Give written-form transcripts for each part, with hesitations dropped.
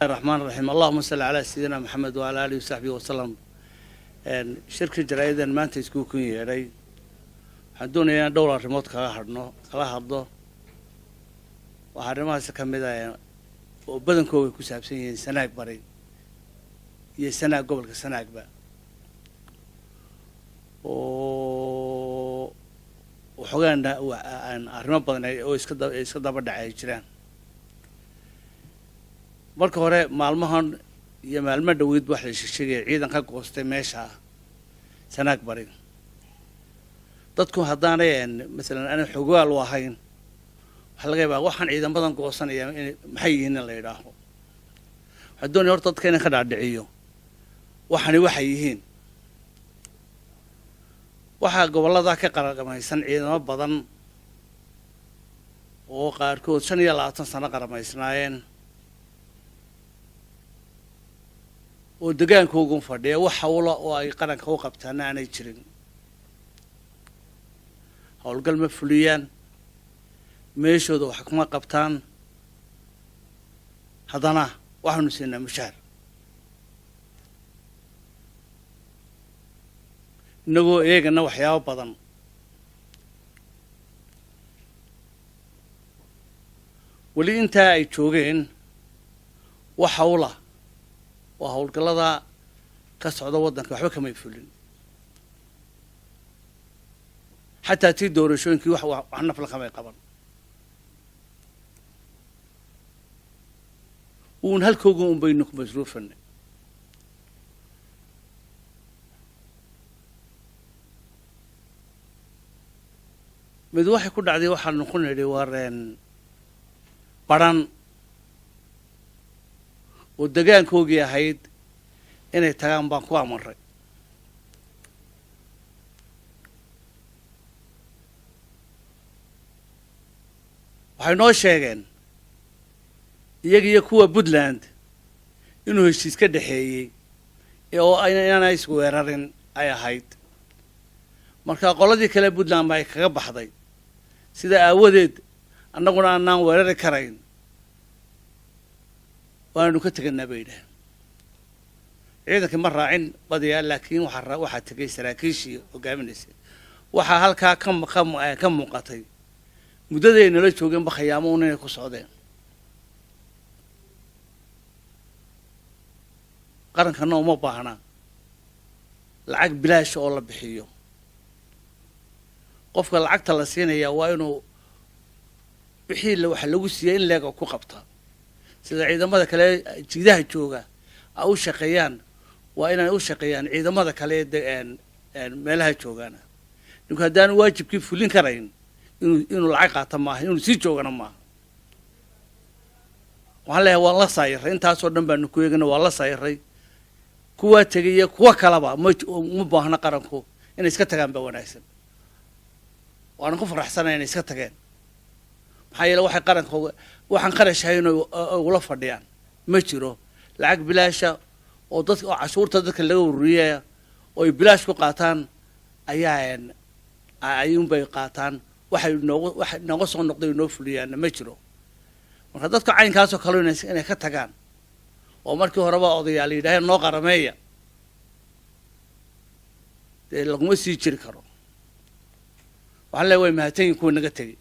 الرحمن الرحيم، اللهم صل على سيدنا محمد وعلى آله وصحبه وسلم. Shirka jaraa'idan maanta isku kun yeedhay waxaan doonayaa in dhowr arrimood kaga hadhno, kala hadlo. Waxaa arrimahaasi ka mid ah oo badankooga ku saabsan yihiin Sanaag Bari iyo Sanaag, gobolka Sanaagba, oo waxoogaana arrimo badan oo iska daba dhacay ay jiraan. Marka hore, maalmahan iyo maalmo dhaweyd waxa la sheegaya ciidan ka goostay meesha Sanaag Bari. Dadku haddaanay masalan aanay xogaal u ahayn, waxaa laga yaabaa waxaan ciidamadan goosanaya in maxay yihiin in la yidhaaho. Waxaan doonaya horta dadka inan ka dhaadhiciyo waxani waxay yihiin. Waxaa gobollada ka qaraqamaysan ciidamo badan oo qaarkood 25 sano qaramaysnaayeen oo degaankoogun fadhiya, wax hawla oo ay qaranka u qabtaana aanay jirin. Howlgal ma fuliyaan, meeshooda wax kuma qabtaan, haddana waxaanu siinaa mushaar. Inagoo eegana waxyaabo badan, weli intaa ay joogeen wax hawla oo howlgallada ka socda waddanka waxba kamay fulin. Xataa tii doorashooyinkii wax nafla kamay qaban. Uun halkooga un baynu ku masruufanay. Mid waxay ku dhacday, waxaanu ku nidhi wareen baran oo degaankoogii ahayd inay tagaan baan ku amarray. Waxay noo sheegeen iyaga iyo kuwa Puntland inuu heshiis ka dhexeeyey oo inaanay isweerarin ay ahayd. Marka qoladii kale Puntland ba ay kaga baxday, sida aawadeed annaguna aanaan weerari karayn, waananu ka teganaa bay yidhaaheen. Ciidankii ma raacin badiyaa, laakiin waxaa tegay saraakiishii hogaaminaysay. Waxaa halkaa ka muuqatay muddaday nala joogeenba khayaamo un inay ku socdeen. Qarankana uma baahna lacag bilaasha oo la bixiyo. Qofka lacagta la siinaya waa inuu wixii waxa lagu siiyey in leega ku qabta. Sida ciidamada kale jiidaha jooga a u shaqeeyaan, waa inay u shaqeeyaan ciidamada kale ee meelaha joogaana. Ninku haddaanu waajibkii fulin karayn, inuu lacag qaata maaha, inuu sii joogana maaha. Waxaan leeyahay waan la saayiray, intaasoo dhan baanu ku eegana, waan la saayiray. Kuwaa tegaya kuwa kaleba ma baahna qaranku, inay iska tagaan baa wanaagsan. Waana ku faraxsanaya inay iska tageen, maxaa yeele waxay qaranka waxaan qarash ahayn ugula fadhiyaan ma jiro. Lacag bilaasha oo dadka oo cashuurta dadka laga ururiyaya oo ay bilaash ku qaataan ayaa ayuunbay qaataan. Waxay noogu waxay nooga soo noqday inoo fuliyaanna ma jiro. Marka dadka caynkaasoo kale inay ka tagaan, oo markii horeba odayaal yidhaaheen noo qarameeya, dee laguma sii jiri karo. Waxaan leeya way mahadsanyihin kuwa naga tegey.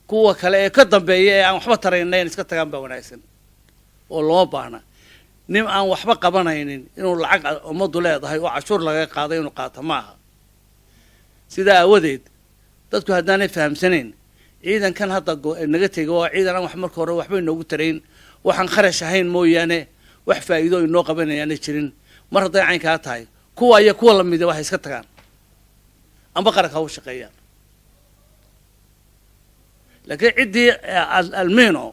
Kuwa kale ee ka dambeeya ee aan waxba tarayna in iska tagaan baa wanaagsan, oo looma baahna nin aan waxba qabanaynin inuu lacag ummaddu leedahay oo cashuur laga qaaday inuu qaato ma aha. Sidaa aawadeed dadku haddaanay fahamsanayn ciidankan hadda naga tegay waa ciidan aan wax marka hore waxba inoogu tarayn, waxaan kharash ahayn mooyaane wax faa'iido inoo qabanayaana jirin. Mar hadday caynkaa tahay, kuwa iyo kuwa lamida waxay iska tagaan amba qaranka ha u shaqeeyaan. Laakiin ciddii almino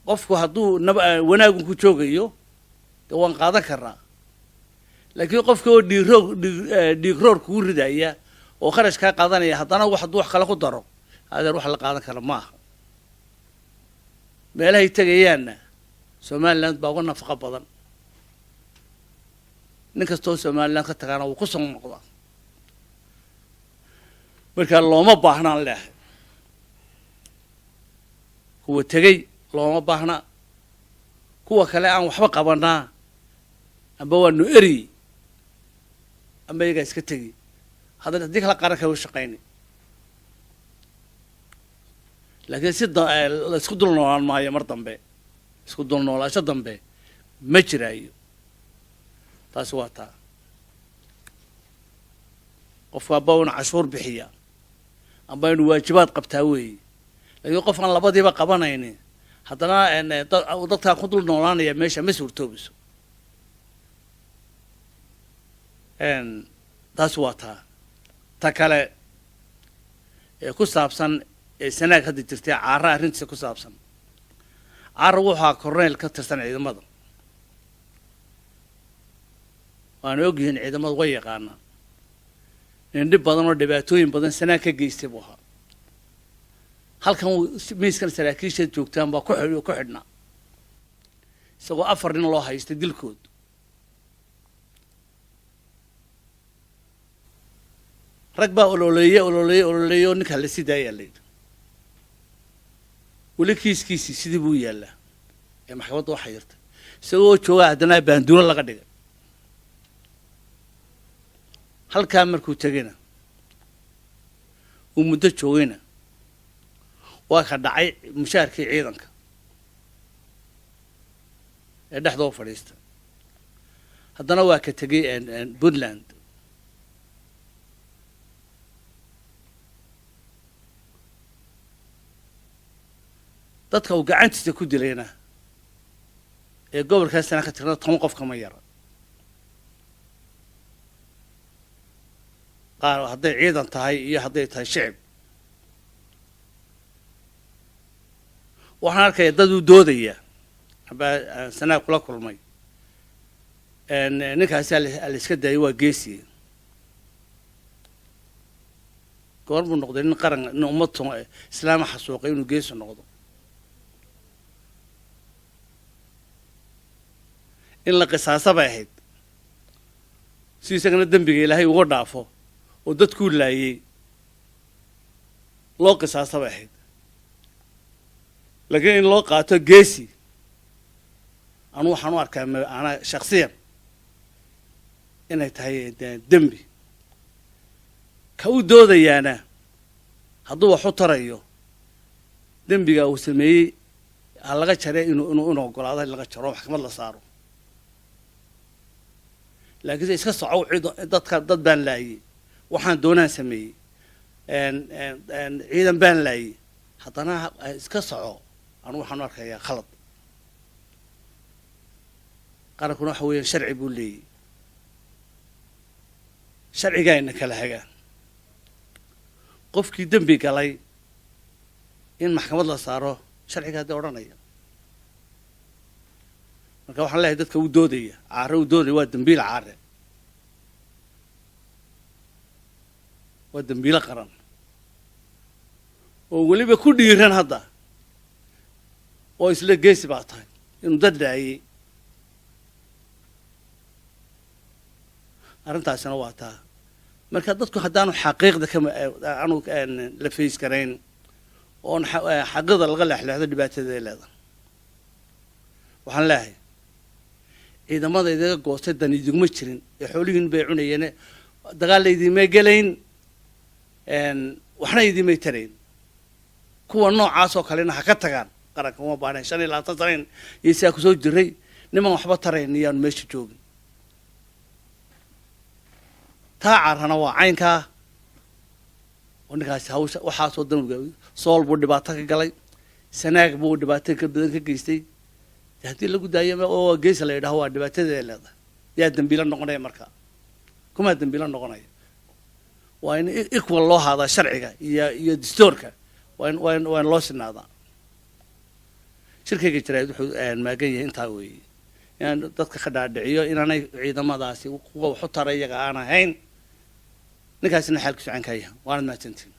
qofku hadduu wanaagun ku joogayo, dee waan qaadan karnaa. Laakiin qofka oo dhiigroor kugu ridaya oo kharash kaa qaadanaya, haddana wax hadduu wax kale ku daro, adeer wax la qaadan kara maaha. Meelahay tegayaanna Somaliland baa uga nafaqo badan. Nin kastoo Somaliland ka tagaana wuu ku soo noqdaa. Marka looma baahnaan leehay. Kuwa tegey looma baahna, kuwa kale aan waxba qabanaa amba waanu eryi amba iyagaa iska tegi, hadda haddii kala qaranka u shaqayni. Laakiin si la isku dul noolaan maayo mar dambe, isku dul noolaasho dambe ma jiraayo. Taasi waa taa. Qofku amba inu cashuur bixiya amba inuu waajibaad qabtaa weeye. Laakiin qof aan labadiiba qabanaynin haddana dadkaan ku dul noolaanaya meesha ma suurtoobayso. Taasi waa taa. Ta kale ee ku saabsan ee Sanaag hadda jirtay, Caara arrintiisa ku saabsan, Caara wuxuu corneyl ka tirsan ciidamada, waana ogyihiin ciidamadu, way yaqaanaa. Nin dhib badan oo dhibaatooyin badan Sanaag ka geystay buu ahaa. Halkan miiskan saraakiisha joogtaan baa ku xidhnaa, isagoo 4 nin loo haystay dilkood. Rag baa ololeeye ololeeye ololeeye oo ninkaa la sii daayaa la yidhi. Weli kiiskiisii sidii buu yaallaa ee maxkamadda waxaa jirtay isagoo joogaa, haddana baanduulo laga dhigay. Halkaa markuu tegayna uu muddo joogayna waa ka dhacay mushaharkii ciidanka ee dhexdoo fadhiista. Haddana waa ka tegey Puntland. Dadka uu gacantiisa ku dilayna ee gobolkaasana ka tirna 10 qof kama yara. Qaar hadday ciidan tahay iyo hadday tahay shicib. Waxaan arkaya dad uu doodaya amba Sanaag kula kulmay, ninkaasi la iska daayay, waa geesiye. Goor buu noqday nin qaran, nin ummad islaama xasuuqay inuu geesi noqdo? In la qisaasa bay ahayd si isagana dembiga Ilaahay uga dhaafo oo dadkuu laayey loo qisaasa bay ahayd. Laakiin in loo qaato geesi, anu waxaan u arkaa anaa shaksiyan inay tahay dembi. Ka u doodayaana hadduu wax u tarayo dembiga uu sameeyey ha laga jare, inuu inuu inu ogolaado in laga jaro, maxkamad la saaro. Laakiinse iska socow, cid dadka dad baan laayey, waxaan doonaan sameeyey, ciidan baan laayey, haddana iska soco, anu waxaan u arkayaa khalad. Qarankuna waxa weeyaan sharci buu leeyey, sharcigaayna kala hagaa. Qofkii dembi galay in maxkamad la saaro sharcigaa dee odhanaya. Marka waxaan leeyahay dadka u doodaya Caare, u doodaya, waa dembiil. Caare waa dembiilo qaran oo weliba ku dhiiran hadda oo isla geesi baa tahay inuu dad laayey. Arrintaasina waa taa. Marka dadku haddaanu xaqiiqda kama aanu la fays garayn oon xaqiiqda laga leexleexdo, dhibaatadeeda leedahay. Waxaan leeyahay ciidamada idaga goostay dan idiguma jirin ee xoolihiin bay cunayeene, dagaal la idinmay gelayn, waxna idinmay tarayn. Kuwa noocaas oo kalena ha ka tagaan qaranka, uma baahnayn. 25 sanayn iyo sidaa kusoo jiray, niman waxba tarayn iyaanu meesha joogin. Taa Carana waa caynkaa oo ninkaasi hawsha waxaasoo dan Sool buu dhibaato ka galay, Sanaag buu dhibaato ka badan ka geystay. Haddii lagu daayo oo geesa la yidhaho waa dhibaatadeeda leedahay. Yaa dembiilo noqonaya marka? Kumaa dembiilo noqonaya? Waa in equal loo haadaa sharciga iyo dastuurka, waa in waa in waa in loo sinaadaa. Shirkayga jaraa'id wuxuu maagan yahay intaa weeye, inaan dadka ka dhaadhiciyo inaanay ciidamadaasi kuwa waxu tara iyaga aan ahayn, ninkaasina xaalkiisu caynkaa yahay. Waanad mahadsantihin.